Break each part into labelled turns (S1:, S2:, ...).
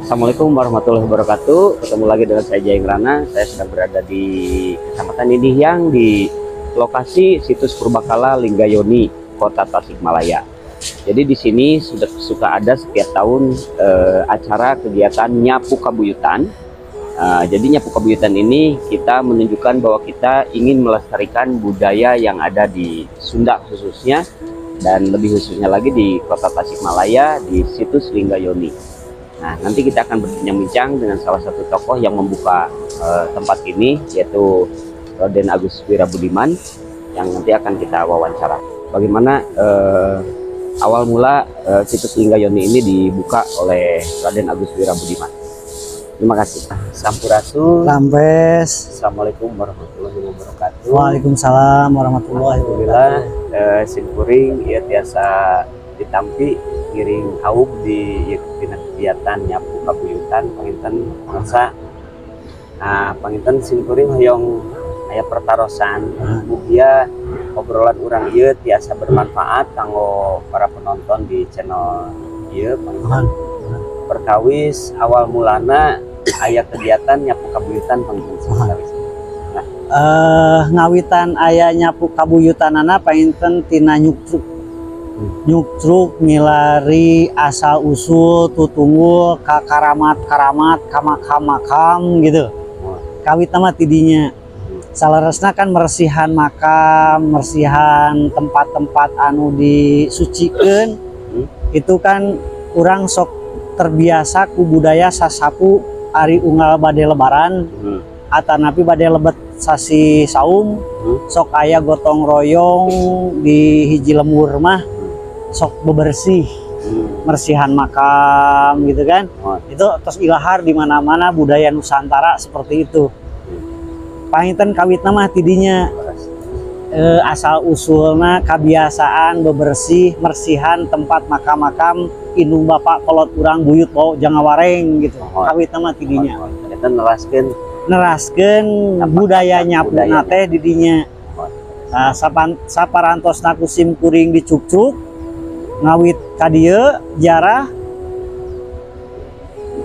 S1: Assalamualaikum warahmatullahi wabarakatuh. Ketemu lagi dengan saya Jaeng Rana. Saya sedang berada di Kecamatan Indihiang di lokasi situs Purbakala Linggayoni, Kota Tasikmalaya. Jadi di sini sudah suka ada setiap tahun acara kegiatan Nyapu Kabuyutan. Jadi Nyapu Kabuyutan ini kita menunjukkan bahwa kita ingin melestarikan budaya yang ada di Sunda khususnya dan lebih khususnya lagi di Kota Tasikmalaya di situs Linggayoni. Nah, nanti kita akan berbincang-bincang dengan salah satu tokoh yang membuka tempat ini, yaitu Raden Agus Wirabudiman, yang nanti akan kita wawancara. Bagaimana awal mula situs Linggayoni ini dibuka oleh Raden Agus Wirabudiman. Terima kasih. Sampurasun.
S2: Rampes.
S1: Assalamualaikum warahmatullahi wabarakatuh.
S2: Waalaikumsalam warahmatullahi
S1: Alhamdulillah,
S2: wabarakatuh.
S1: Simkuring ieu tiasa ditampi ngiring aub di ieu dina kegiatan Nyapu Kabuyutan panginten mangsa. Nah, panginten simkuring hoyong aya pertarosan, mugia obrolan urang ieu tiasa bermanfaat kanggo para penonton di channel ieu panginten. Perkawis awal mulana aya kegiatan Nyapu Kabuyutan panginten sapertawis.
S2: Ngawitan aya Nyapu Kabuyutanana panginten tina nyuktruk. Nyuktruk milari asal usul tutunggul ka karamat-karamat ka makam-makam gitu. Kawit mah tidinya. Saleresna kan meresihan makam, meresihan tempat-tempat anu disucikeun. Itu kan urang sok terbiasa ku budaya sasapu ari unggal bade Lebaran atanapi bade lebet sasi saum, sok aya gotong royong di hiji lembur mah sok bebersih, mersihan makam gitu kan. Itu terus ilahar di mana-mana budaya Nusantara seperti itu. Panginten kawitna mah tidinya asal usulna kebiasaan bebersih mersihan tempat makam-makam indung bapak kolot urang, buyut bau jangawareng gitu. Kawitna mah tidinya.
S1: Eta neraskeun
S2: neraskeun budaya nyapu
S1: budaya.
S2: Teh didinya. Nah, saparantosna ku sim kuring dicukcruk ngawit ka dieu jarah,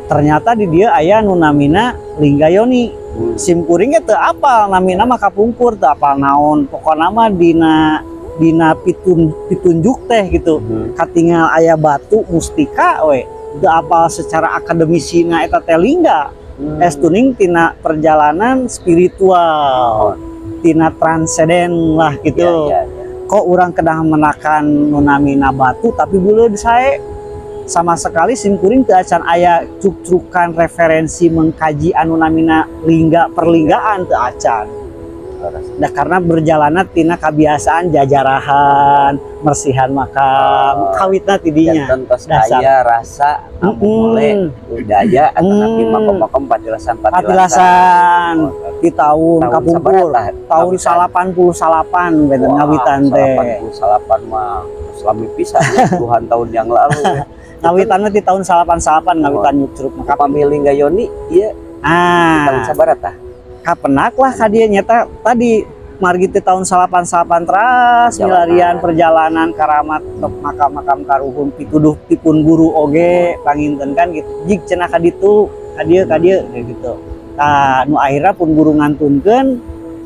S2: ternyata di dieu aya nu namina Linggayoni. Sim kuring teu apal namina mah, kapungkur teu apal naon, pokona mah dina dina pitunjuk teh gitu, katingal aya batu mustika we, teu apal secara akademisina eta teh lingga. Estuning tina perjalanan spiritual, tina transenden lah gitu.
S1: Iya.
S2: Kok urang kedah menakan nu namina batu tapi buleud sae? Sama sekali simkuring teu acan aya cukcrukan referensi mengkaji anu namina lingga, perlinggaan teu acan. Nah, karena berjalanna tina kebiasaan jajarahan mersihan makam. Kawitna tidinya.
S1: Janten tos
S2: Dasar.
S1: Aya rasa mulai budaya atau makom-makom patilasan patilasan.
S2: Patilasan di tahun
S1: Tahun
S2: kapungkur.
S1: Sabaraha?
S2: Tahun
S1: Ngawitan.
S2: 89 benten
S1: Wah,
S2: ngawitan teh.
S1: 89 mah selami pisan ya, puluhan tahun yang lalu ya.
S2: Ngawitan mah di tahun 88 ngawitan nyukcruk maka.
S1: Upami Linggayoni ieu tahun sabaraha tah?
S2: Kapenak lah ka dieu nyata tadi margi ti tahun 88 teras
S1: Perjalanan.
S2: Milarian perjalanan karamat makam-makam karuhun, pituduh tipun guru oge panginten kan gitu, jig cenah ka ditu, ka dieu, ka dieu kayak gitu. Nah, nu akhirnya pun guru ngantunkeun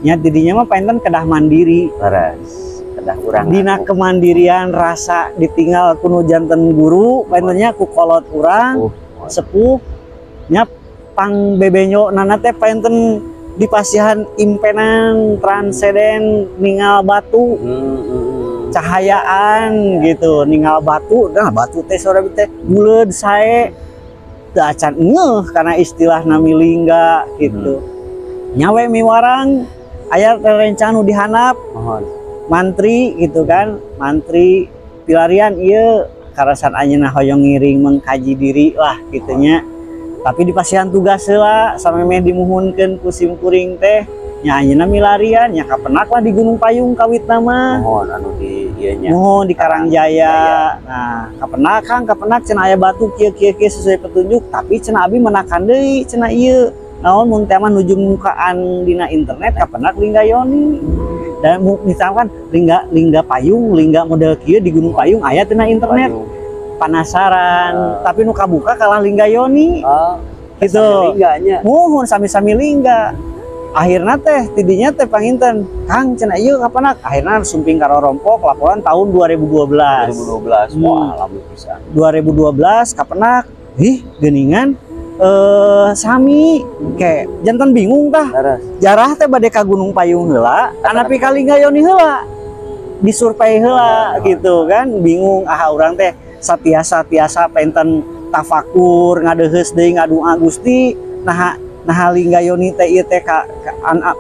S2: nya didinya mah panginten kedah mandiri.
S1: Leres. Kedah urang
S2: Dina
S1: anu.
S2: Kemandirian rasa ditinggal ku nu janten guru panginten nya, ku kolot urang
S1: Sepuh.
S2: Sepuh nya, pang bebenyo nana teh panginten dipasihan impenan transenden ningal batu, cahayaan gitu, ningal batu. Nah, batu teh sore teh buleud sae, teu acan ngeuh karena istilah nami lingga gitu. Nyawe miwarang aya rencana nu dihandap. Mantri gitu kan, mantri pilarian ieu karasan anjeunna hoyong ngiring mengkaji diri lah gitu nya, tapi dipasihan tugas heula samemeh dimuhunkeun ku sim kuring teh nya, anjeunna milarian nya, kapenak lah di Gunung Payung kawitna mah.
S1: Muhun anu di ieu nya.
S2: Muhun di Karangjaya. Nah, kapenak Kang, kapenak cenah aya batu kieu kieu kieu sesuai petunjuk, tapi cenah abi menakan deui cenah ieu naon, mun teh mah nuju mukaan dina internet kapenak Linggayoni dan misalkan lingga, lingga payung, lingga model kieu di Gunung Payung aya tina internet.
S1: Payung.
S2: Penasaran, tapi nu kabuka kalah Linggayoni.
S1: Oh,
S2: gitu.
S1: Lingganya.
S2: Muhun sami-sami lingga. Akhirna teh tidinya teh panginten, Kang cenah ieu kapanak? Akhirna sumping ka rorompok laporan tahun 2012.
S1: 2012. Wah, lama pisan.
S2: 2012 kapenak, ih geuningan sami ke janten bingung tah.
S1: Leres.
S2: Jarah teh bade ka Gunung Payung heula, anapi ka Linggayoni heula. Disurvei heula gitu kan, bingung ah urang teh satiasa-tiasa penten tafakur ngadeheus deui ngadua Gusti, nah nah Linggayoni teh ieu teh ka,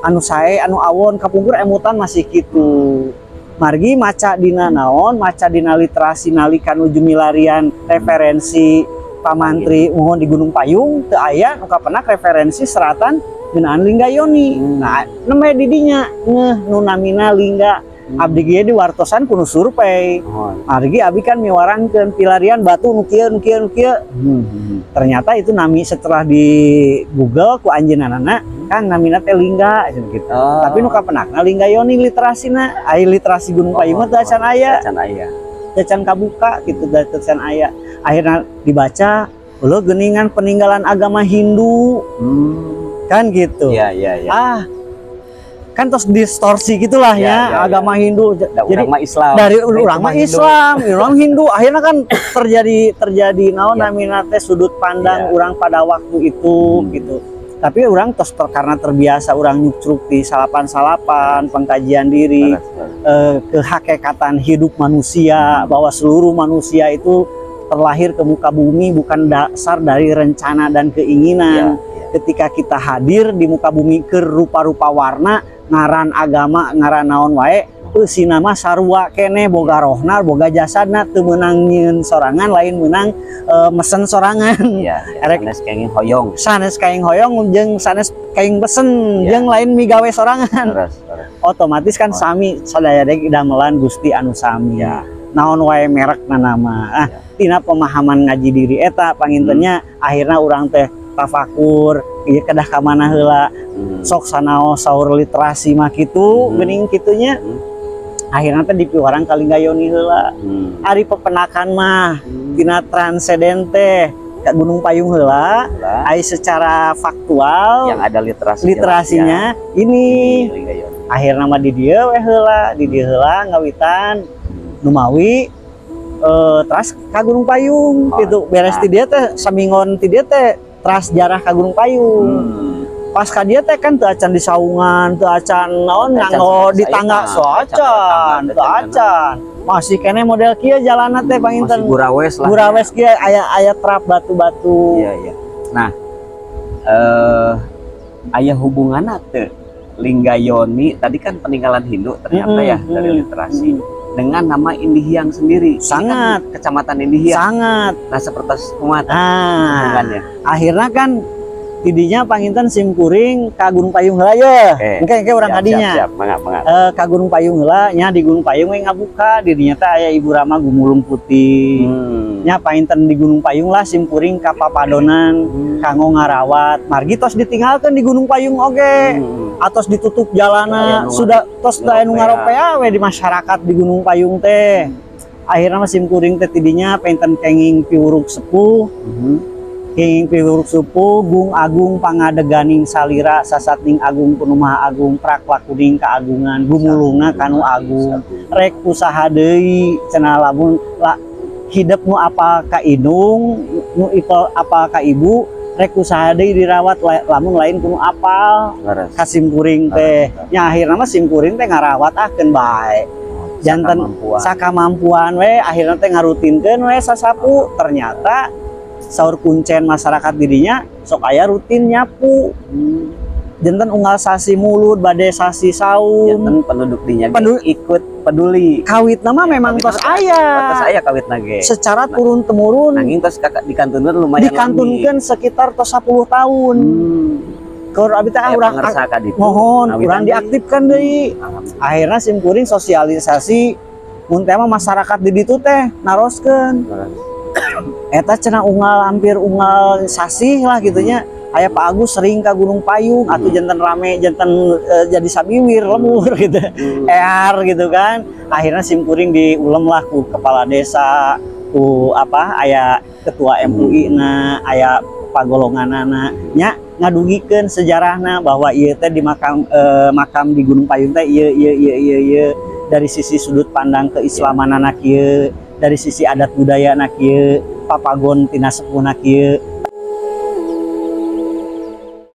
S2: anu sae anu awon kapungkur emutan masih kitu. Margi maca dina naon, maca dina literasi nalika nuju milarian referensi pamantri muhun di Gunung Payung teu aya nu kapenak referensi seratan ngeunaan Linggayoni. Nah, nembe di dinya ngeuh nu namina Lingga. Abdi ge diwartosan kudu survei.
S1: Muhun.
S2: Margi abi kan miwarangkeun pilarian batu nu kieu nu kieu nu kieu. Ternyata itu nami setelah di Google ku anjeunna, Kang, namina teh Lingga gitu.
S1: Oh.
S2: Tapi nu kapenakna Linggayoni literasina, ai literasi Gunung Payung mah teu acan aya.
S1: Acan aya.
S2: Teu acan kabuka gitu, teu acan aya. Akhirnya dibaca, leuh geuningan peninggalan agama Hindu. Kan gitu.
S1: Iya.
S2: Ah, kan terus distorsi gitulah ya, agama Hindu.
S1: Da
S2: Jadi
S1: urang mah Islam.
S2: Dari
S1: Da itu
S2: urang mah
S1: mah Hindu.
S2: Islam, urang Hindu. Akhirnya kan terjadi terjadi naon namina teh sudut pandang urang pada waktu itu gitu. Tapi urang tos karena terbiasa urang nyukcruk di salapan-salapan, pengkajian diri,
S1: Leres, leres.
S2: Kehakekatan hidup manusia, bahwa seluruh manusia itu terlahir ke muka bumi bukan dasar dari rencana dan keinginan.
S1: Iya.
S2: Ketika kita hadir di muka bumi ke rupa-rupa warna, ngaran agama, ngaran naon wae, eusina mah sarua keneh, boga rohna, boga jasadna, teu meunang nyieun sorangan, lain meunang mesen sorangan.
S1: Iya.
S2: Erek
S1: Sanes kenging hoyong.
S2: Sanes kaing hoyong jeung sanes kaing pesen jeung lain migawe sorangan.
S1: Leres, leres.
S2: Otomatis kan sami sadaya deui damelan Gusti anu sami. Naon wae merekna nama. Ah, tina pemahaman ngaji diri eta pangintennya akhirna urang teh tafakur ieu kedah ka mana heula. Sok sanaos saur literasi mah kitu, geuning kitunya. Akhirna teh dipiwarang ka Linggayoni heula. Ari pepenakan mah tina transenden teh ka Gunung Payung heula.
S1: Heula.
S2: Ai secara faktual
S1: yang ada literasi
S2: literasinya ini.
S1: Ini Linggayoni.
S2: Akhirna mah di dieu we heula, di dieu heula ngawitan numawi teras ka Gunung Payung gitu. Beres ti dieu teh saminggon ti dieu teh teras jarah ka Gunung Payung. Pas ka dieu teh kan teu acan di saungan, teu acan naon
S1: Teu acan
S2: nganggo di
S1: sapertos
S2: tangga
S1: ayeuna,
S2: so
S1: teu acan
S2: acan,
S1: tangga,
S2: teu
S1: teu acan
S2: acan. Masih keneh model kieu jalanna teh panginten.
S1: Masih gurawes lah.
S2: Gurawes kieu aya aya trap batu-batu.
S1: Iya. Nah, aya hubunganna teu Linggayoni tadi kan peninggalan Hindu ternyata ya dari literasi dengan nama Indihiang sendiri. Ini kan
S2: Sangat.
S1: Kecamatan Indihiang.
S2: Sangat.
S1: Nah, seperti kumaha
S2: Ah,
S1: hubungannya?
S2: Akhirnya kan tidinya panginten simkuring ka Gunung Payung heula ye.
S1: Oke.
S2: Engke engke urang
S1: Siap,
S2: kadinya.
S1: Siap, siap. Mangga, mangga.
S2: Ka Gunung Payung heula nya, di Gunung Payung we ngabuka di dinya teh aya Ibu Rama Gumulung Putih. Nya panginten di Gunung Payung lah simkuring ka papadonan kanggo ngarawat. Margi tos ditinggalkeun di Gunung Payung oge. Atos ditutup jalana
S1: Aya nu
S2: sudah tos teu aya nu
S1: ngaropea.
S2: ngaropea we di masyarakat di Gunung Payung teh. Akhirnya mah simkuring teh tidinya panginten kenging piwuruk sepuh. Kenging piwuruk sepuh gung agung pangadeganing salira sasatning agung kunumaha agung praklakuning keagungan gumulungna kanu agung rek usaha deui cenah lamun la hidep nu apa ka indung nu ipel apa ka ibu rek usaha deui dirawat lamun lain kudu apal
S1: Leres.
S2: ka simkuring teh nya. Akhirna mah simkuring teh ngarawat ah keun bae janten
S1: Sakamampuan.
S2: Sakamampuan we. Akhirna teh ngarutinkeun we sasapu. Ternyata saur kuncen masyarakat dirinya sok aya rutin nyapu janten unggal sasi mulud bade sasi saum.
S1: Janten penduduk dinya ge ikut peduli.
S2: Kawitna mah memang
S1: Kawitna
S2: tos
S1: mah
S2: aya
S1: tos aya kawitna ge.
S2: Secara turun temurun.
S1: Nanging tos kakak dikantunkeun lumayan.
S2: Dikantunkeun sekitar tos 10 tahun. Keur abi teh ah
S1: Aya
S2: urang
S1: pangersa ka ditu.
S2: mohon
S1: Ngawitan
S2: urang
S1: deui.
S2: Diaktifkan deui.
S1: Alhamdulillah.
S2: Akhirnya simkuring sosialisasi mun teh mah masyarakat di ditu teh naroskeun eta cenah unggal hampir unggal sasih lah gitunya aya Pak Agus sering ke Gunung Payung atau janten rame janten jadi sabiwir lemur gitu ear gitu kan. Akhirnya simkuring diulem lah ku kepala desa. Ku apa, aya ketua MUI na, aya pagolonganana nya, ngadugikeun sejarahna bahwa ieu teh di makam, makam di Gunung Payung teh ieu ieu ieu ieu ieu, dari sisi sudut pandang keislamanana kieu, dari sisi adat budaya na kieu, papagon tina sepuhna kieu.